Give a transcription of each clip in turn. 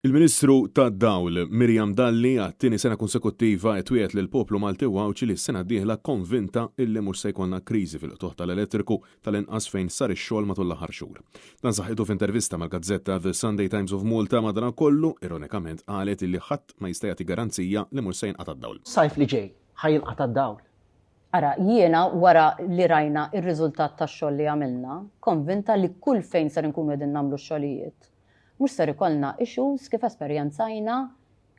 Il-Ministru tad-Dawl, Miriam Dalli, għat-tieni sena konsekuttiva qed twiegħed lill-poplu Malti u Għawdxi li s-sena d-dieħla konvinta illi mhux se jkollna kriżi fil-qtugħ tal-elettriku, tal-inqas fejn sar ix-xogħol matul l-aħħar xhur. Dan saħħitu f'intervista mal-gazzetta The Sunday Times of Malta madankollu, ironikament qalet illi ħadd ma jista' jagħti garanzija li mhux se jinqata' d-dawl. Sajf li ġej, ħa jinqata' d-dawl. Ara, jiena wara li rajna r-riżultat tax-xogħol li għamilna, konvinta li kull fejn ser inkunu qegħdin nagħmlu x-xogħlijiet, Mhux ser ikollna issues kif esperjenzajna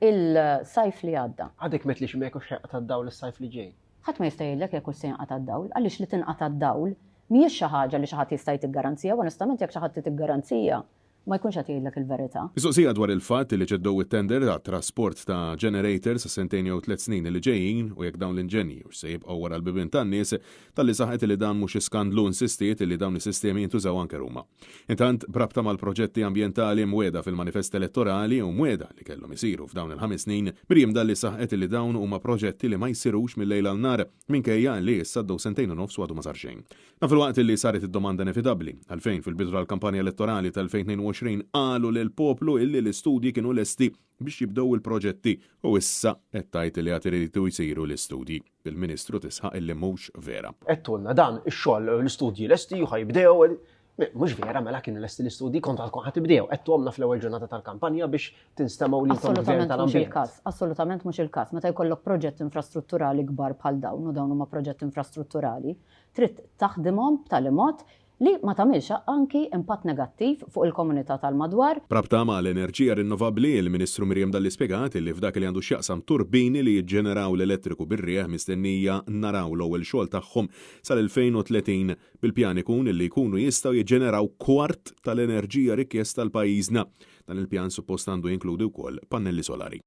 il-sajf li għadda. Għadek m'għedtlix imma jekk hux ħa jinqata' d-dawl is-sajf li ġej. Ħadd ma jista' jgħidlek jekk hux se jinqata' d-dawl, għaliex li tinqata' d-dawl mhijiex xi ħaġa li xi ħadd jista' jtik garanzija u onestament jekk xi ħadd itik garanzija ma jkunx qed jgħidlek il-verità. Mistoqsija dwar il-fatt li ġeddew it-tender għat-trasport ta' generators għas-sentejn jew tlett snin li ġejjin u jekk dawn l-inġenji hux se jibqgħu wara l-bibien tan-nies, Dalli saħqet li dan mhux skandlu u insistiet li dawn is-sistemi jintużaw anke Ruma. Intant, b'rabta mal-proġetti ambjentali mwiegħda fil-manifest elettorali u mwiegħda li kellhom isiru f'dawn il-ħames snin, Miriam Dalli saħqet li dawn huma proġetti li ma jsirux mil-lejl għal nhar, minkejja li issa għaddew sentejn u nofs u għadu ma sar xejn. Dan filwaqt li saret id-domanda inevitabbli, għalfejn fil-bidu tal-kampanja elettorali tal-2022 qalu lill-poplu illi l-istudji kienu lesti biex jibdew il-proġetti u issa qed tgħid li għad iridu jsiru l-istudji. Bil-Ministru tisħaq illi mhux vera. Għedtulna dan ix-xogħol l-istudji lesti u ħa jibdew. Mhux vera mela kienu lesti l-istudji kont għadkom ħa tibdew. Għedtuhomna fl-ewwel ġurnata tal-kampanja biex tinstemgħu li intom gvern tal-ambjent. Assolutament mhux il-każ. Meta jkollok proġett infrastrutturali kbar bħal dawn u dawn huma proġett infrastrutturali, trid taħdimhom b'tali mod Li ma tagħmilx anki impatt negattiv fuq il-komunità tal-madwar. B'rabta ma' l-enerġija rinnovabbli, il-Ministru Miriam Dalli spjegat li f'dak li għandu x'jaqsam turbini li jiġġeneraw l-elettriku bir-riħ mistennija naraw l-ewwel xogħol tagħhom sal-2030 bil-pjan ikun li jkunu jistgħu jiġġeneraw kwart tal-enerġija rikjesta għal pajjiżna. Dan il-pjan suppost għandu jinkludi wkoll pannelli solari.